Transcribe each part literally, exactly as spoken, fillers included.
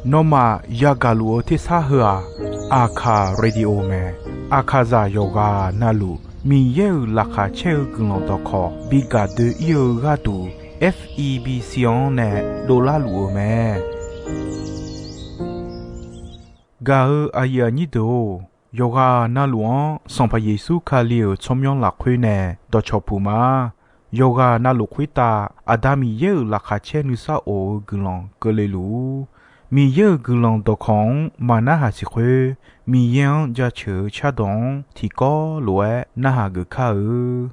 Nawmaf yagaq luf-eu tersar heu-aq, Aqkaq Radio mae. Aqkaqzaq yawqghaq navluf Miqyaer-euq laqkhaq caer-eu guiqlanq dawqkawq bi gaq doe-ir-eu gharduq, F E B C-anr nae dovlar luf-eu mae. Gaq-eu aqyuif aqnyir deuq-or, yawqghaq navluf-anr Sanqpaq Yeqsur Kali-euq tsawrmyanr lafkhoer nae dawqcawq puq ma. Yawqghaq navluf khoertav Aqda Miqyaer-euq laqkhaq caer nuisar of-eu guiqlanq keuvle luf-ur. Miqyaer-euq guiqlanq dawqkawq-anr maqnarhaq siq khoer, Miqyaer-anr jaceuq-eu cardawq-anr tiqkawv lof-aer narhaq geuf kar-eu.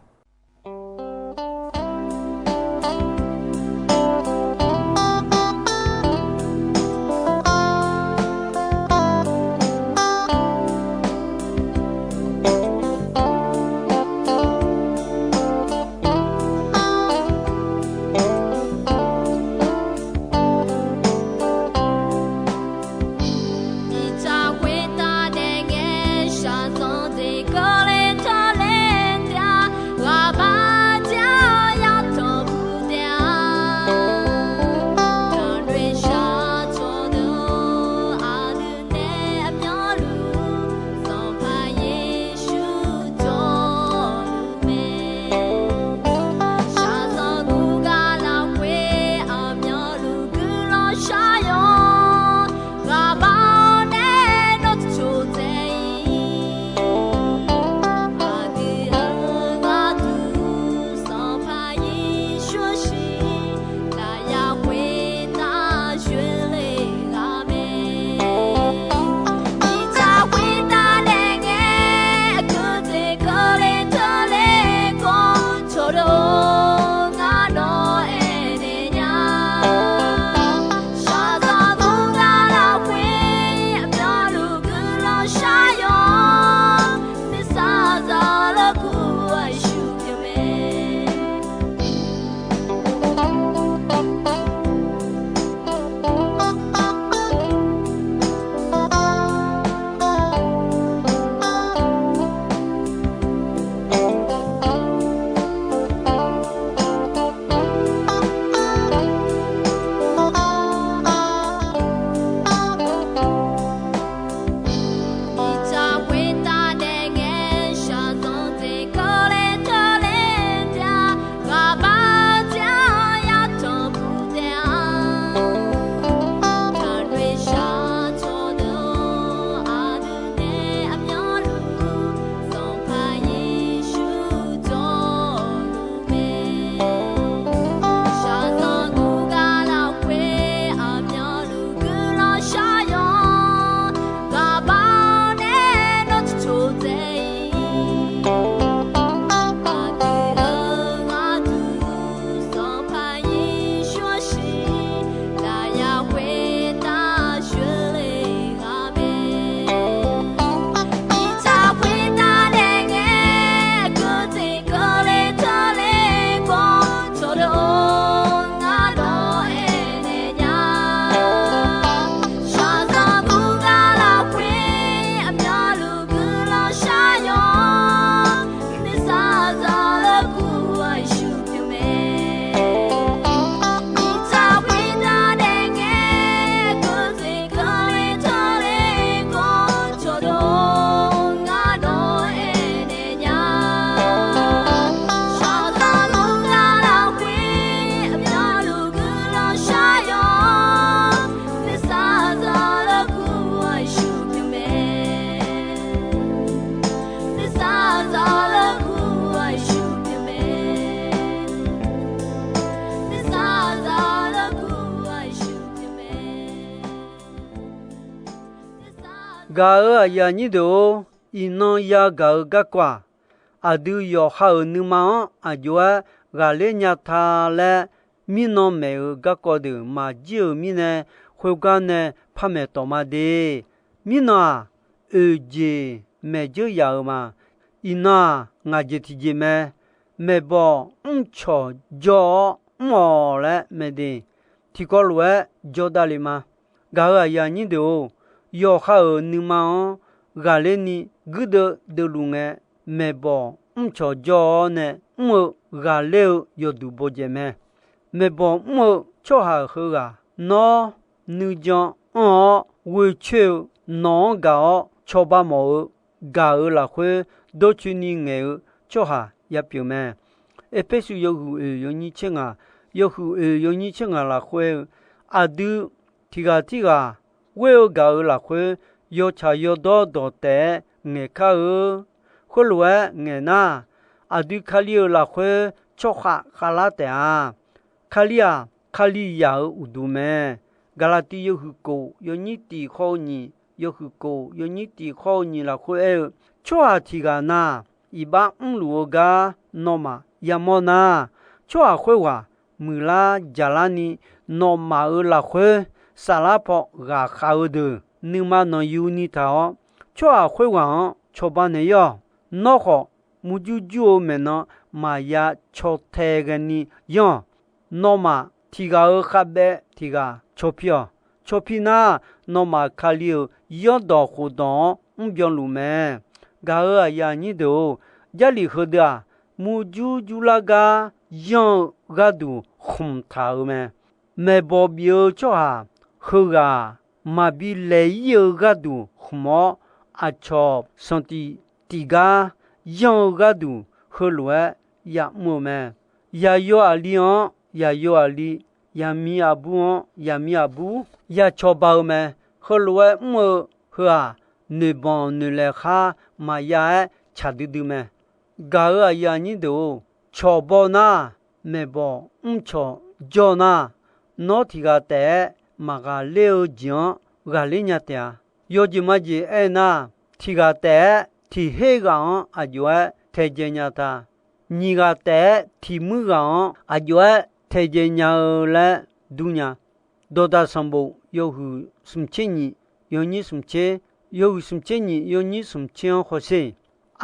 Gaq-euq aqyuif aqnyir deuq-or, iqnan yagaq-eu garkawv-aq, aqdui yawqha-euq nuima-anr aqjox-aer ghaqler nya ta laer, mirnan maeq-euq garkawv deuq maqjir-euq mirnae, khoergar nae par maeq tawq ma de. Mirnan-aq, oeq jeq maeq dzeur yaf-euq ma. Iqnan-aq, ngaq jeq tiqjeq mae. Maeqbawq mrcawq jawr-awr mr-awq laer mae de. Tiqkawv lof-aer jawr davle ma. Gaq-euq aqyuif aqnyir deuq-or, yawqha-euq nuima-anr ghaqler ni guirdeuv deuvluf ngae, maeqbawq mrcawq jawr-awr nae mr-eu ghaqler-eu yawduq bawdzaeq mae. Maeqbawq mr-eu tsawrhaq heughaq Nawr nuijan anr-awr ghoecoer-eu nawq-anr gaq-awr cawba mawf-eu gaq-euq lafkhoer dawrcoeni ngaeq-eu tsawrhaq ya pyeuf mae. Erpersu yawhuiq oeq yawnyir tser ngaq, yawhuiq oeq yawnyir tser ngaq lafkhoer-eu, aqdui tiq ghaq tirghaq ghoer-eu gaq-euq lafkhoer yawtsaq yawdawr dawq taef-aer ngaeqkar-eu. Khoerlof-aer ngaeq nar, aqdui Kali-euq lafkhoer tsawrkhav khavlar taef-a. Kali-aq, Kalizaq-euq uqduq mae. Gaqlaqtiv yawhuiq kof yawnyir tiq khawr-eu nyiq, yawhuiq kof yawnyir tiq khawr-eu nyiq lafkhoer aer-eu, tsawrhaq tiq ghaq na, iqbax mrluf-eu gar nawmaf yamawr nar, tsawrhaq khoerghaq muiqlar jaqlarni nawmaf-euq lafkhoer saflar paw ghaqkhav-eu deuq nuima nanqyuni taq-awr, tsawrhaq khoerghaq-anr cawba naeq-ir-awq. Nawr khawf, murjur jur-eu maeqnan maqya caw tae ghaeni yanr-awq. Nawmaf tiq ghaq-euq khavbaev tiq ghaq caw pi-awq. Caw pi nar, nawmaf Kali-euq yanrdawq khofdawq-anr mrbyan luf mae. Gaq-euq aqyuif aqnyir deuq-or, Jarlif heudeuq-aq, murjur jurlar gar yanr-eu gharduq khmq taq-euq mae. Maeqbawq bif-eu tsawrhaq heughaq-aq, maqbi laeq-ir-eu gharduq khmq-awr, aqcawq sanqtif tiqgar yanr-eu gharduq heulof-aer yamr-eu mae. Yaqyo aqli-anr yaqyo aqli, yaqmiq aqbur-anr yaqmiq aqbur ya cawba-eu mae. Heulof-aer mr-eu heu-aq, noeqbanq noeqlaeq khar maqya-aer tsaq duidui mae. Gaq-euq aqyuif aqnyir deuq-or, cawq baw nar, maeqbawq mrcawq jawr nar, nawr tiq ghaq taef-aer maqghaqler-eu jeq-anr ghaqler nya taef-a. Yawjeq majeq aernar, tiq ghaq taef-aer tiq her ghaq-anr aqjox-aer taedzae nya ta. Nyiq ghaq taef-aer tiq muir ghaq-anr aqjox-aer taedzae nya-eu laer dur nya. Dawqdaq sanqbof yawhuiq smq tser nyiq, yawnyir smq tser, yawhuiq smq tser nyiq, yawnyir smq tser-anr hawsher.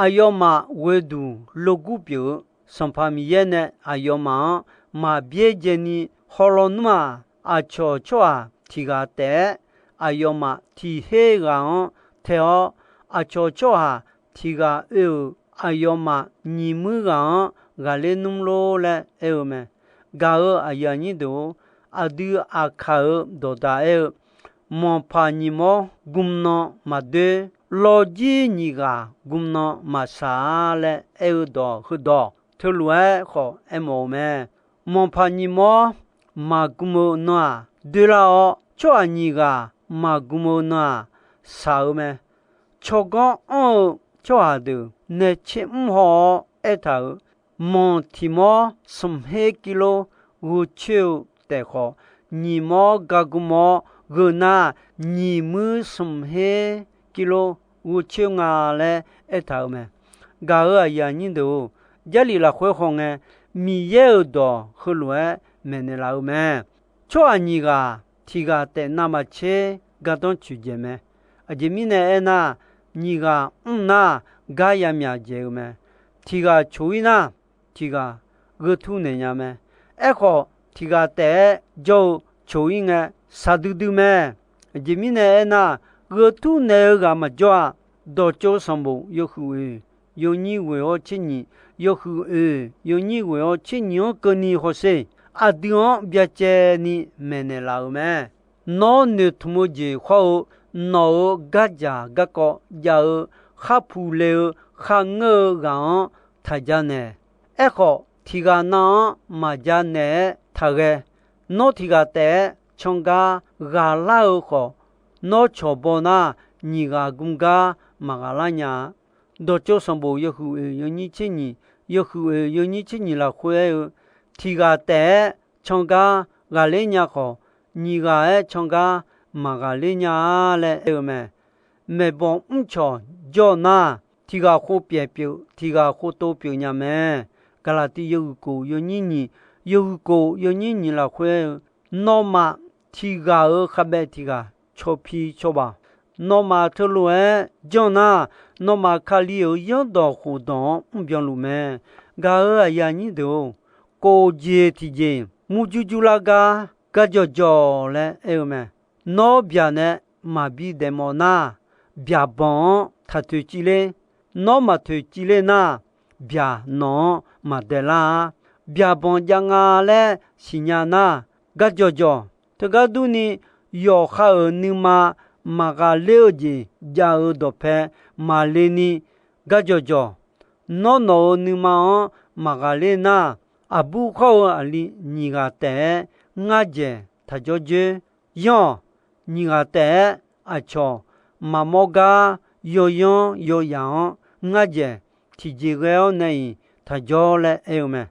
Aqyawfmaf ghoeduq logur pyeuf-eu Sanqpaq Miqyaer nae aqyawfmaf-anr maq byaerdzaeni hawlaw nmr-aq, aqcawq tsawrhaq tiq ghaq taef-aer aqyawfmaf tiq her ghaq-anr tae-awr, aqcawq tsawrhaq tiq ghaq oe-euq aqyawfmaf nyiq muir ghaq-anr ghaqler nmr lor laer aer-eu mae. Gaq-euq aqyuif aqnyir deuq-or, aqdui Aqkaq-euq dawqdaq aer-eu, manqpaq nyiq mawr gmnan maqdoer, lawjir nyiq ghaq gmnan maqsaq-a laer aer-eu dawq heudawq teulof-aer khawf aermawf-eu mae. Manqpaq nyiq mawr maqgm-eu nan-aq doerlar-awr, tsawrhaq nyiq ghaq maqgm-eu nan-aq saq-eu mae. Tsawrganr anr-eu tsawrhaq deuq nae tser mr haw-awr aertaq-euq, manq tiq mawr smq her kilor gheu coer-eu taef khawf, nyiq mawr gagm-awr gheu nar, nyiq muir smq her kilor gheu coer nga laer aertaq-euq mae. Gaq-euq aqyuif aqnyir deuq-or, Jarlif lafkhoer khawf ngae, Miqyaer-euq dawq heulof-aer maeqnaeq laf-eu mae. Tsawrhaq nyiq ghaq tiq ghaq taef navmaqtser gardanr coeqdzaeq mae. Aqjeq mirnae aernar, nyiq ghaq mr nar, gar yamyaq dzaeq-eu mae. Tiq ghaq coq-ir nar, tiq ghaq gheu tur naeq nya mae. Aerkhawf, tiq ghaq taef-aer jawr-eu coq-ir ngae, saqdui dui mae. Aqjeq mirnae aernar, gheu tur naeq-eu ghaq maqjawr-a. Dawqtsov sanqbof yawhuiq oeq, yawnyir ghoeq-awr tser nyiq, yawhuiq oeq, yawnyir ghoeq-awr tser nyiq-anr keuvni hawsher. Aqdui-anr byacaevni maeqnaeq laf-euq mae. Nawr noeqtmq-eu jeq khawr-eu, nawq-euq gardzaq garkawv jav-eu, kharpuq le-eu, kharngeur-eu ghaq-anr taq ja naeq. Aerkhawf, tiq ghaq nav-anr maqja naeq-aer taqghae. Nawr tiq ghaq taef-aer cangar ghaqlar-eu khawf, nawr cawq baw nar, nyiq ghaq gm gar maqghaqlar nya-a. Dawqtsov sanqbof yawhuiq oeq yawnyir tser nyiq, yawhuiq oeq yawnyir tser nyiq lafkhoer aer-eu, tiq ghaq taef-aer cangar ghaqler nya khawf, nyiq ghaq-aer cangar maqghaqler nya-a laer aer-eu mae. Maeqbawq mrcawq jawr nar, tiq ghaq khov pyaeq pyeuf, tiq ghaq khov tov pyeuf nya mae. Gaqlaqtiv yawhuiq kof yawnyir nyiq, yawhuiq kof yawnyir nyiq lafkhoer aer-eu, nawmaf tiq ghaq-euq khavbaev tiq ghaq cawpi cawba. Nawmaf teulof-aer janr nar, nawmaf Kali-euq yanrdawq khofdawq-anr mrbyan luf mae. Gaq-euq aqyuif aqnyir deuq-or, kof jeq tiqjeq murjur jurlar gar gar jawqjawq laer aer-eu mae. Nawr byaq nae maqbi daefmawf nar, byaq banq-anr taq toeqciv ler. Nawr maq toeqciv ler nar, byaq nawq-anr maq daeqlar-a. Byaq banq jav nga laer siqnya nar, gar jawqjawq Teugar durni, yawqha-euq nuima maqghaqler-eu jeq jav-eu dawqpae maqle ni gar jawqjawq. Nawr, nawq-euq nuima-anr maqghaqler nar, aqbur khawr-eu aqli nyiq ghaq taef-aer ngar dzaeq taq jawr dzoer. Yanr-awq. Nyiq ghaq taef-aer aqcawq maqmawr gar yawyanr yawyaq-anr ngar dzaeq tiqjeq ghae-awr nae-iq taq jawr laer aer-eu mae.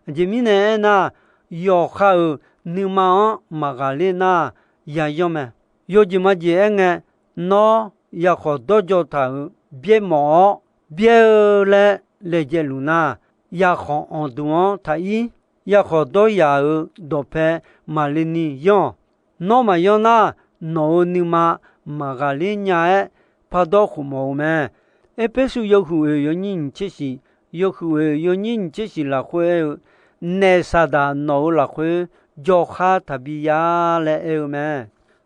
Aqjeq mirnae aernar, yawqha-euq nuima-anr maqghaqler nar, yayanr mae. Yawjeq majeq aerngae, nawr yakhawf dawrjaw taq-euq byaer mawf-awr, byaer-eu laer laejae luf nar, yakhawf anqduq-anr taq ir. Yakhawf dawr yaq-euq dawqpae maqle ni yanr-awq. Nawr maqyanr nar, nawq-euq nuima maqghaqler nya-aer pardawr khofmawf-eu mae. Erpersu yawhuiq oeq yawnyir nyiq tser shiq, yawhuiq oeq yawnyir nyiq tser shiq lafkhoer aer-eu, Naef Saqdaq nawq-euq lafkhoer jawrkhar taqbi ya laer aer-eu mae.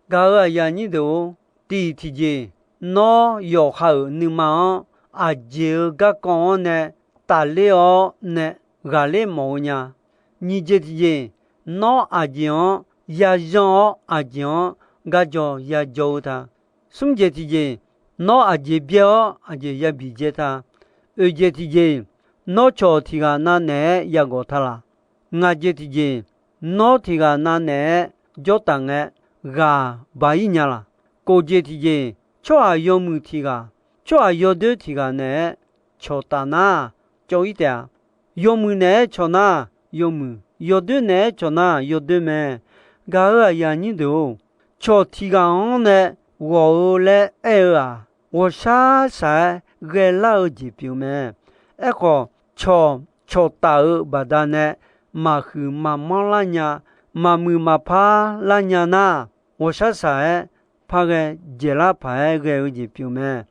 Gaq-euq aqyuif aqnyir deuq-or, tiq tiqjeq, nawr yawqha-euq nuima-anr aqjeq-euq garkawv-anr nae tafler-awr nae ghaqler mawf-eu nya. Nyiq jeq tiqjeq, nawr aqjeq-anr yayanr-awr aqjeq-anr garjaw yajawr-eu ta. Smr jeq tiqjeq, nawr aqjeq byaer-awr aqjeq yabi dzae ta. Oeq jeq tiqjeq, nawr cawq tiq ghaq navnaeq-aer yagawq ta laq. Ngaq jeq tiqjeq, nawr tiq ghaq navnaeq-aer jawr taf ngae, ghaq ba ir nya laq. Kof jeq tiqjeq, tsawrhaq yawmuiq tiq ghaq, tsawrhaq yawdoer tiq ghaq naeq-aer cawq taf nar, cawv ir taef-a. Yawmuiq naeq-aer cawq nar, yawmuiq, yawdoer naeq-aer cawq nar, yawdoer mae. Gaq-euq aqyuif aqnyir deuq-or, cawq tiq ghaq-anr nae ghawq-eu laer aer-eu-aq, ghawqshaq shaq-aer ghaelar-eu jeq pyeuf mae. Aerkhawf, cawq cawq taf-eu baqdanae maqhuiq maqmanr lar nya, maqmuiq maqpar lar nya nar, ghawqshaq shaq-aer par ghae dzaeqlar paq-aer ghae-eu jeq pyeuf mae.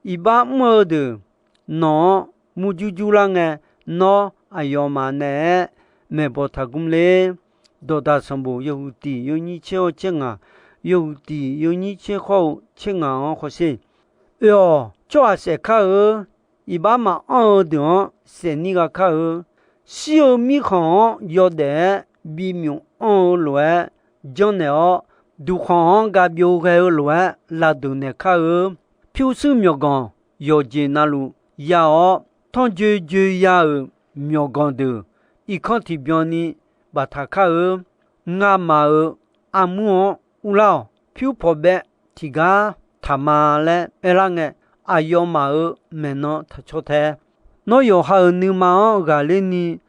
Iqbax mr-eu deuq nawq-anr murjur jurlar ngae, nawr aqyawfmaf naeq-aer maeqbawq taqgmr ler. Dawqdaq sanqbof yawhuiq tiq yawnyir tser-awr tser ngaq, yawhuiq tiq yawnyir tser khawr-eu tser ngaq-anr hawsher. Oe-awq, tsawrhaq saef kar-eu, iqbax maqanr-eu deuq-anr saef nir gha kar-eu, shir-eu mirkhanq-anr yawdaef-aer bimyuf anr-eu lof-aer janrnaeq-awr, duqkhanq-anr gav byov ghae-eu lof-aer lavdeuq naeq kar-eu, pyurshuir myawqganq yawqjeq navluf ya-awr, tanrjoe joe ya-euq myawqganq deuq irkanr tiqbyan ni baftaq kar-eu, ngamaf-euq armur-anr urlar-awq. Pyur pawqbaev tiqgar taqma laer aerlar ngae, aqyawfmaf-euq maeqnan taqcaw tae. Nawr yawqha-euq nuima-anr ghaqler ni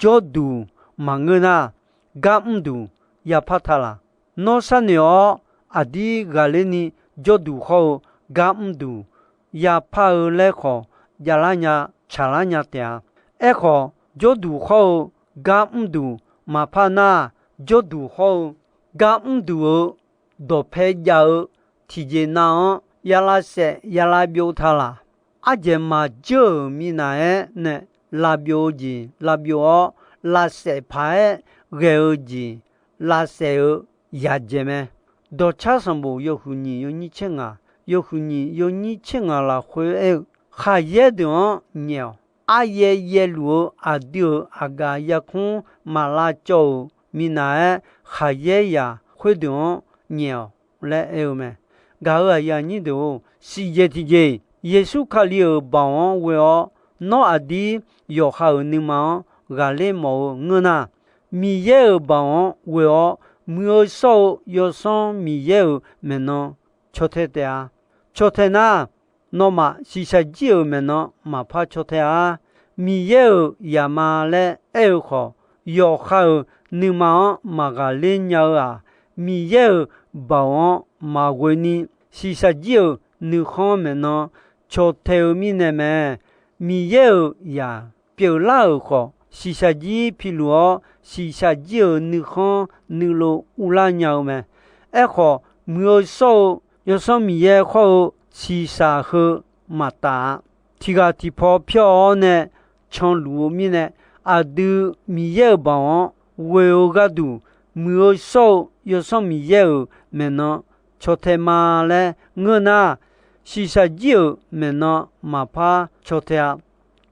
jawrduq maqngeur nar, gar mrduq yapar ta laq. Nawr sharnoeq-awr, aqdir ghaqler ni jawrduq hawr-eu gar mrduq yapar-eu laer khawf javlar nya, tsaqlar nya taef-a. Aerkhawf, jawrduq hawr-eu gar mrduq maqpar nar, jawrduq hawr-eu gar mrduq-euq dawqpae jav-eu tiqjeq nav-anr ya lavsaef ya lavbyov ta laq. Ardzaeq maqjeur-euq minav-aer nae lavbyov-eu jeq lavbyov-awr, lavsaef paq-aer ghae-eu jeq lavsaef-eu yadzaeq mae. Dawqcar sanqbof yawhuiq nyiq yawnyir tser ngaq, yawhuiq nyiq yawnyir tser ngaq lafkhoer aer-eu, khaqyaer deuq-anr nyaef-awq. Aryaer yaerluf-eu aqdui-euq aqgaf yarkmr maq lavcawv-euq minav-aer, khaqyaer yaq khoerdeuq-anr nyaef-awq laer aer-eu mae. Gaq-euq aqyuif aqnyir deuq-or, siqjeq tiqjeq, Yeqsur Kali-euq baoq-anr ghoe-awr, nawr aqdir yawqha-euq nuima-anr ghaqler mawf-eu ngeur nar, Miqyaer-euq baoq-anr ghoe-awr, muiq-eu shawr-eu Yawsanr Miqyaer-euq maeqnan caw tae taef-a. Caw tae nar, nawmaf shiqshaq jir-euq maeqnan maqpar caw tae-a. Miqyaer-euq yaq ma laer aer-eu khawf, yawqha-euq nuima-anr maqghaqler nya-eu-aq, Miqyaer-euq baoq-anr maqghoe ni, shiqshaq jir-euq nuikhanr maeqnan caw tae-eu mirnae mae. Miqyaer-euq yaq pyeuflar-euq khawf, shiqshaq jir piluf-awr, shiqshaq jir-euq nuikhanr nuilov urlar nya-eu mae. Aerkhawf, muiq-eu shawr-eu Yawsanr Miqyaer khawr-eu shiqshaq heu maqtaf-a. Tiq ghaq tiqpaw pyawr-awr nae canluf-eu mirnae, aqdui Miqyaer-euq baoq-anr ghoe-eu gharduq, muiq-eu shawr-eu Yawsanr Miqyaer-euq maeqnan caw tae ma laer ngeur nar, shiqshaq jir-euq maeqnan maqpar caw tae-a.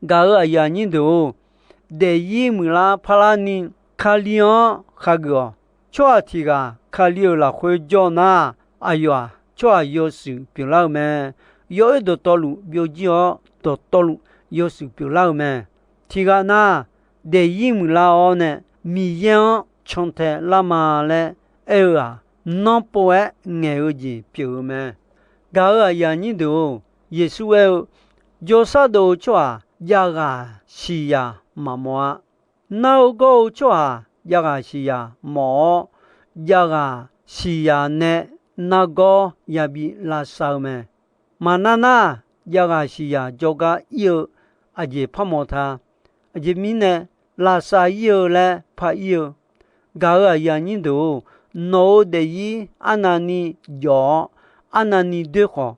Gaq-euq aqyuif aqnyir deuq-or, daefzir muiqlar parlar ni Kali-anr khageuf-awq. Tsawrhaq tiq ghaq Kali-euq lafkhoer jawr nar, aqyawf-aq tsawrhaq yawshuif pyeuflar-eu mae. Yawoer dawqtawvluf byovjir-awr, dawqtawvluf yawshuif pyeuflar-eu mae. Tiq ghaq nar, daefzir muiqlar-awr nae Miqyaer-anr cantae lar ma laer aer-eu-aq, nanrpov-aer ngaeq-eu jeq pyeuf-eu mae. Gaq-euq aqyuif aqnyir deuq-or, Yeqsur aer-eu, jawrshar dov-eu tsawrhaq javghaq siqyaq maqmawf-a. Nar-eu gawr-eu tsawrhaq javghaq siqyaq mawf-awr, javghaq siqyaq nae nargawr yabi lavsav-eu mae. Maqnar nar, javghaq siqyaq jawrgar ir-eu aqjeq parmawf ta. Aqjeq mirnae, lavsav ir-eu laer par ir-eu. Gaq-euq aqyuif aqnyir deuq-or, nawq-euq daefzir arnavni jawf-awr, arnavni doer khawf,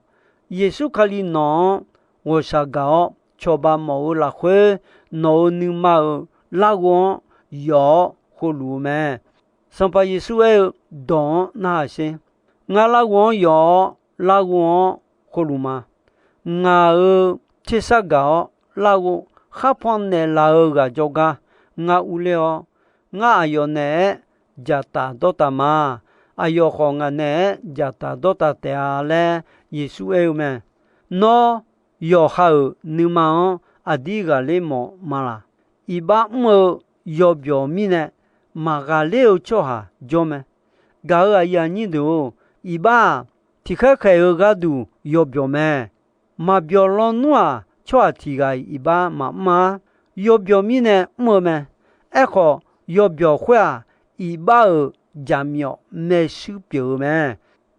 Yeqsur Kali nawq-anr ghawqshaq gaq-awr cawba mawf-eu lafkhoer, nawq-euq nuima-euq larghov-anr yawf-awr heulof-eu mae. Sanqpaq Yeqsur aer-eu dawq-anr narhaq sher. Ngar larghov-anr yawf-awr larghov-anr heulof ma. Ngaq-euq tersar gaq-awr larghov kharpan naeqlaf-eu ghaq jawrgar ngar urler-awr, ngar aqyawf naeq-aer dzaqtaf dawrtaf ma. Aqyawf khawf ngaq naeq-aer dzaqtaf dawrtaf taef-a laer Yeqsur aer-eu mae. Nawr yawqha-euq nuima-anr aqdir ghaqler mawf ma laq? Iqbax mr-eu yawbyawq mirnae maqghaqler-eu tsawrhaq jawr mae. Gaq-euq aqyuif aqnyir deuq-or, iqbax-aq, tiqkhaer khaeq-eu gharduq yawbyawq mae. Maqbyawq lawnmr-aq, tsawrhaq tiq ghaq-iq iqbax maqmr-ar. Yawbyawq mirnae mr-eu mae. Aerkhawf, yawbyawq khoer-aq, iqbax-euq jaqmyawf maershuir pyeuf-eu mae.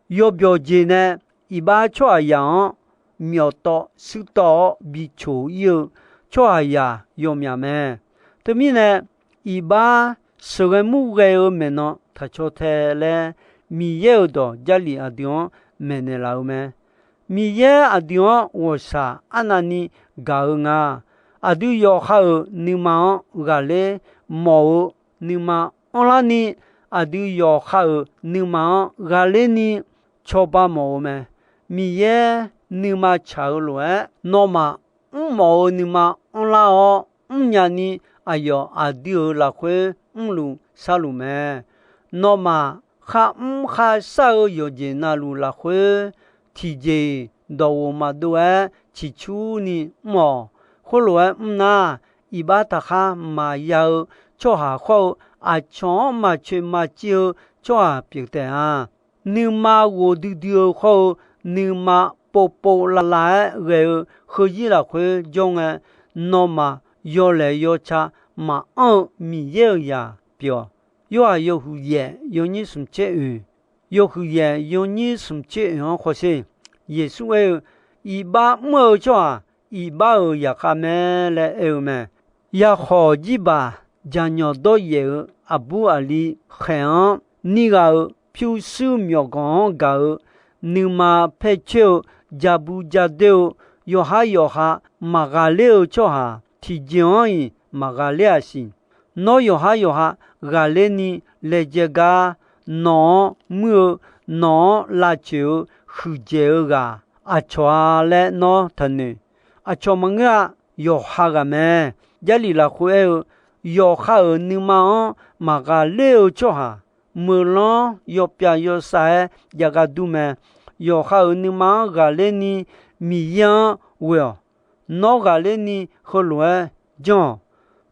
Yawbyawq jeq nae iqbax tsawrhaqzaq-anr myawf tawv shuir tawv-awr bi coq ir-eu tsawrhaqzaq yawmyaq mae. Teumirnae, iqbax sheuqghae mur ghae-eu maeqnan taqcaw tae laer, Miqyaer-euq dawq Jarlif aqdui-anr maeqnaeq laf-eu mae. Miqyaer aqdui-anr ghawqshaq arnavni gaq-eu nga. Aqdui yawqha-euq nuima-anr ghaqler mawf-eu nuima anrlarni, aqdui yawqha-euq nuima-anr ghaqlerni cawba mawf-eu mae. Miqyaer nuima tsaq-eu lof-aer, nawmaf mrmawf-eu nuima anrlar-awr mrnya ni, aqyawf aqdui-euq lafkhoer mrluf sharluf mae. Nawmaf kharmr kharshar-eu yawqjeq navluf lafkhoer, tiqjeq-iq dawqghof maqdov-aer ciqcurni mr-awq. Khoerlof-aer mrnar, iqbax taqkhar maqya-eu tsawrhaq khawr-eu, aqcawq-anr maqcoeq maqcir-eu tsawrhaq pyeuf taef-a. Nuima ghofdui dui-eu khawr-eu, nuima povpov lavlav-aer ghae-eu heuzir lafkhoer jawr ngae, nawmaf yawlaeq yawca maqanr-eu Miqyaer-euq zaq pyeuf-awq. Yorhaq yawhuiq yaef yawnyir smq tser oeq, yawhuiq yaef yawnyir smq tser oeq-anr khawsher. Yeqsur aer-eu, iqbax mr-eu tsawrhaq iqbax-euq zaqkhav mae laer aer-eu mae. Yakhawq jirbaq jaqnyawq dawryaef-euq aqbur aqli khaeq-anr nir ghaq-euq pyurshuir myawqganq-anr gaq-eu, nuima paercoer-eu, ja bu ja doer-eu, yawqhar yawqha maqghaqler-eu tsawrhaq tiqjeq-anr-iq maqghaqler-a siq. Nawr yawqhar yawqha ghaqler ni laejae gar, nawq-anr muir-eu, nawq-anr lavcoeq-eu huiqdzaeq-eu ghaq aqcawq-a laer nawr taqnoeq. Aqcawq maqngeur-a. Yawqha ghaq mae. Jarlif lafkhoer aer-eu, yawqha-euq nuima-anr maqghaqler-eu tsawrhaq, meuqlanr yawpyav yawsav-aer jav gar dur mae. Yawqha-euq nuima-anr ghaqler ni Miqyaer-anr ghoe-awq. Nawr ghaqler ni heulof-aer janr-awq.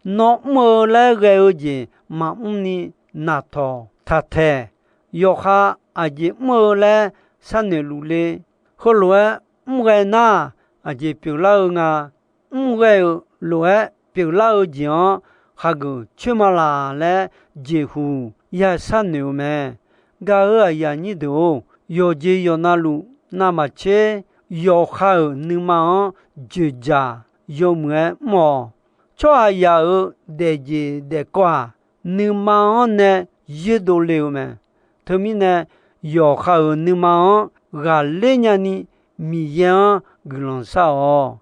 Nawr mr-eu laer ghae-eu jeq maqmr ni naqtawq taqtaeq. Yawqha aqjeq mr-eu laer sharnoeq luf le. Heulof-aer mr ghae nar, aqjeq pyeuflar-eu nga. Mr ghae-euq lof-aer pyeuflar-eu jeq-anr hageuf coer ma laq laer jeqhuq ya sharnoeq-eu mae. Gaq-euq aqyuif aqnyir deuq-or, yawqjeq yawqnavluf navmaqtser yawqha-euq nuima-anr dzoeqdzaq yawmuiq-aer mr-awq. Tsawrhaqzaq-euq daefjeq daefkawv-aq, nuima-anr nae yoerdov le-eu mae. Teumirnae, yawqha-euq nuima-anr ghaqler nyani Miqyaer-anr guiqlanq shar-awq.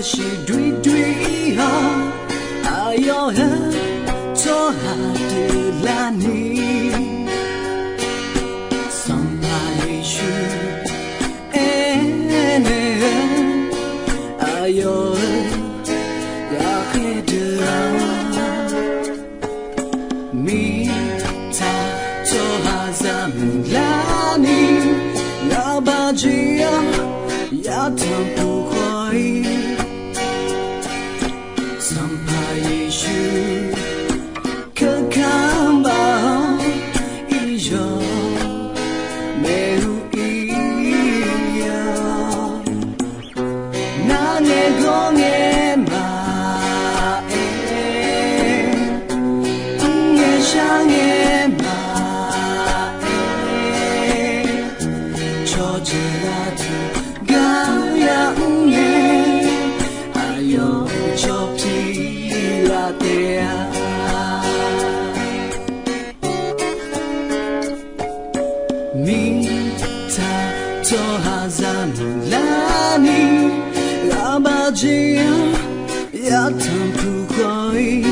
Shuir doer doer-ir-awr, aqyawf-euq tsawrhaq deuq larni, Sanqpaq Yeqsur aernaeq-eu, aqyawf-euq ghaqkhaer deuq-aq, mirtsaq tsawrhaqzaq muiqlarni, ngaq baq jeq-awr yatanq puq khawf-ir, Sanqpaq Yeqsur keuvkar baq-awr, iryawq maeq-eu ir-awr, narngae gawrngae maqaer, mrngae sharngae maqaer, cawqjeuq ghaq deuq gar ya mrngae, aqyawf cawq pyeuf laf taef-a. Mirtsaq tsawrhaqzaq muiqlarni, ghaq baq jeq-awr yatanq puq khawf-ir,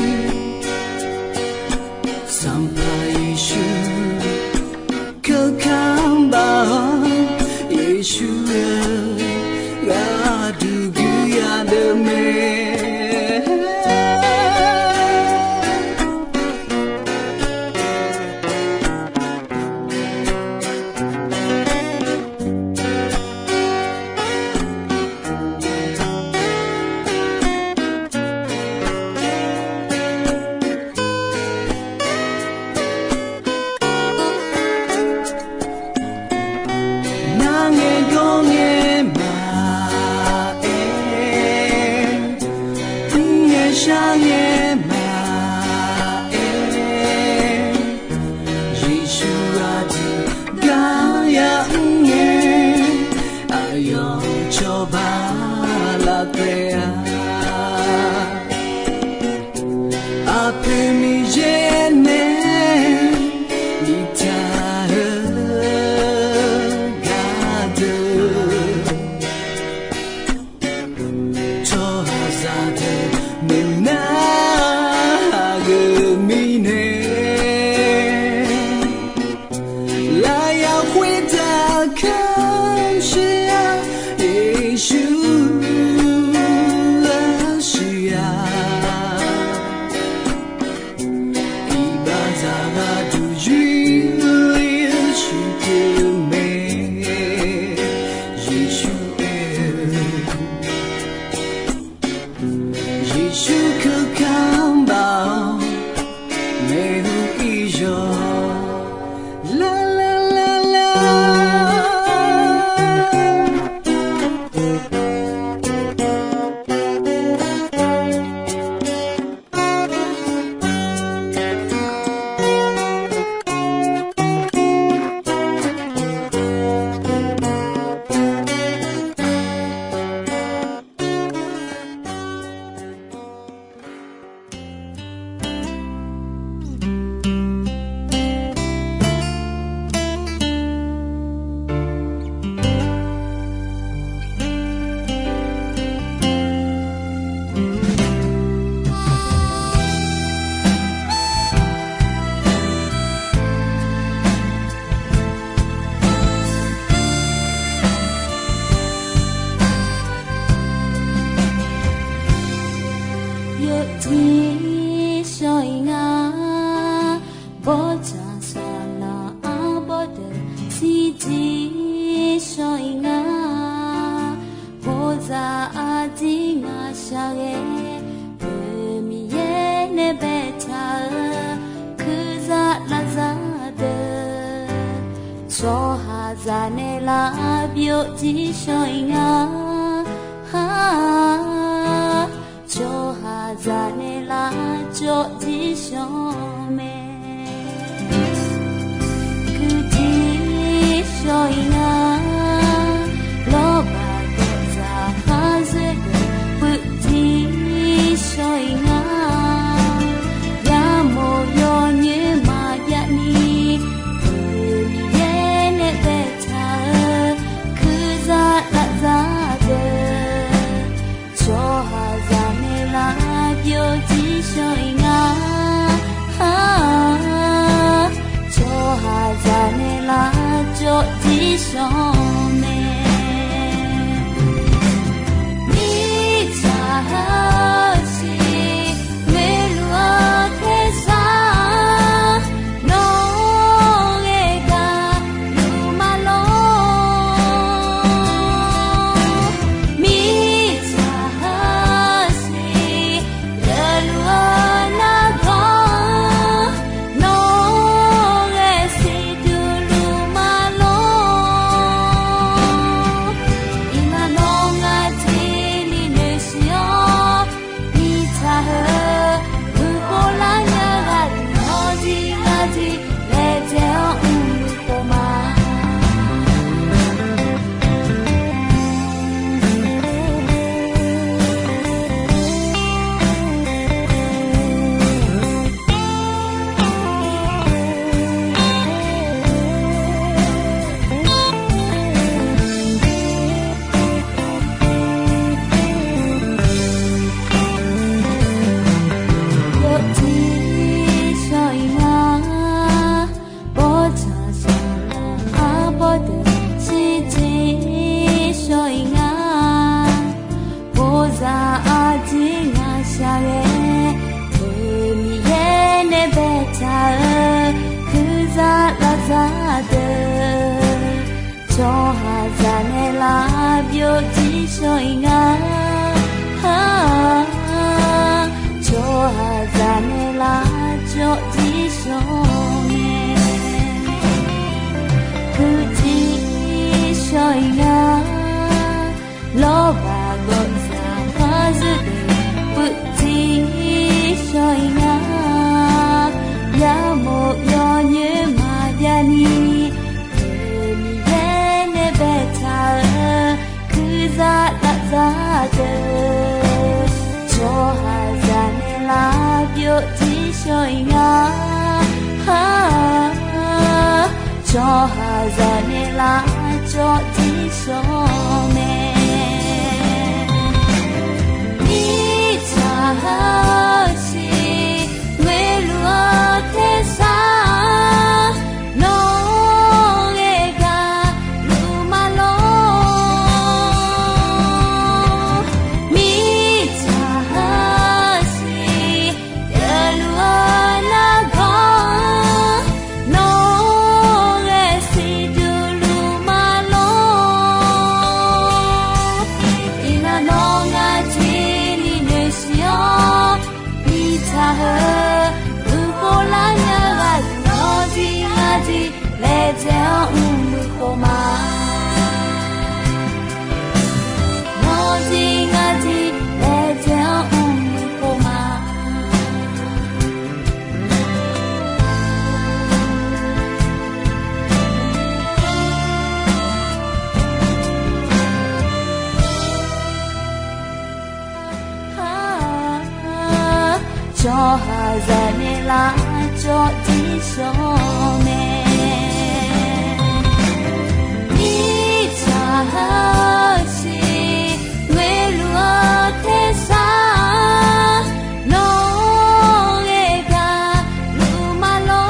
Sanqpaq Yeqsur keuvkar baq-awr, Yeqsur-eu gharduq guir yadeuq mae. Narngae gawrngae maqaer, mrngae sharngae maqaer, Yeqsur ghaq deuq gar ya mrngae, aqyawf cawba laf taef-a. Aqpoeq Miqyaer nae biftaq-eu gardeuq, tsawrhaqzaq deuq maeqnar-euq mirnae, lafyaq khoertav kamq shir-a, Yeqsur lafshuif-a. Iqbaxzaq gharduq yur-ir-eu shuif pyeuf-eu mae, Yeqsur aer-eu. Yeqsur keuvkar baq-awr, maeqhu iryawq lar lar lar lar. Yawjir shawr-ir nga, bawrdzaq saqlaq arbawr deuq shirjir shawr-ir nga. Bawrdzaq aqdir ngaq shaqghae, Miqyaer nae baetaq-eu kuirzaq lafzaq deuq, tsawrhaqzaq nae lavbyov jir shawr-ir nga. Tsawrhaqzaq nae lavcawv jir shawr mae. Kuirjir shawr-ir nga, lawrbaq dawqdzaq khar zoer deuq puivjir shawr-ir nga. Yamawq yawnyoer maqjav ni, Miqyaer nae baetaq-eu kuirzaq lafzaq Yawr mae. Mirtsaq heusiq ngoeqluf-eu tersar, nawq-eu gaqluf ma lor. Mirtsaq heusiq geufluf-eu nargawr, nawq-eu ghae siqduq luf ma lor. Iqmalavngar tiqni noeqsiq-awr, mirtsaq heu murkhof lar nya ghaq nawr jir ngar jir laejae-awr mrluf khof ma. Yawqjeq shawr-iq nga, bawrdzaq saqlaq arbawr deuq shirjeq shawr-iq nga. Bawrdzaq aqjeq ngaq shaqghae, Miqyaer nae baetaq-euq kuirzaq lavzaq deuq, tsawrhaqzaq nae lavbyov jir shawr-iq nga. Tsawrhaqzaq nae lavcawv jir shawr mae, kuirzaq jir shawr-iq nga. Lawrbaqgawv zaqkhav zeur deuq puivjir shawr-iq nga. Yamof yawnyoer maqbyav ni, Miqyaer nae baetaq-euq kuirzaq lavzaq deuq, tsawrhaqzaq nae lavbyov jir shawr-iq nga. Tsawrhaqzaq nae lavcawv jir shawr mae. Mirtsaq heusiq ngoeqluf-eu tersar, nawq-eu ghae gaqluf ma lor. Mirtsaq heusiq geufluf-eu nargawr, nawq-eu ghae siqduq luf ma lor. Iqnan nawr ngar jir ni noeqsiq-awr, mirtsaq heu murkhof lar nya ghaq nawr jir ngar jir laejae-awr mrluf khof ma. Nawr jir ngar jir laejae-awr mrluf khof ma. Tsawrhaqzaq nae lavcawv jir shawr mae. Mirtsaq heusiq ngoeqluf-eu tersar, nawq-eu ghae gaqluf ma lor.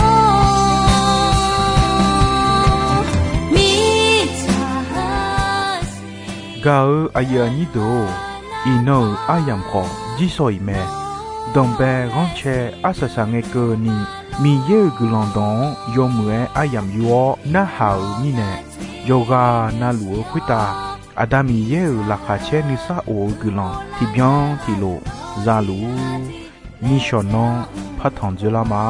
Mirtsaq heusiq Gaq-eu aqyuif aqnyir deuq-or, iqnan-euq aryamq khawf jir shawr-iq mae. Danqbae ghanrcae arsaq saq ngae keuvni, Miqyaer-euq guiqlanq dawq-anr yawmuiq-aer aryamq yur-awr narhaq-euq mirnae, yawqghaq navluf-eu khoertav Aqda Miqyaer-euq laqkhaq caer nuisar of-eu guiqlanq tiqbyan tiqlof za luf-ur. Nishawq nanr partanq dzoerlar ma.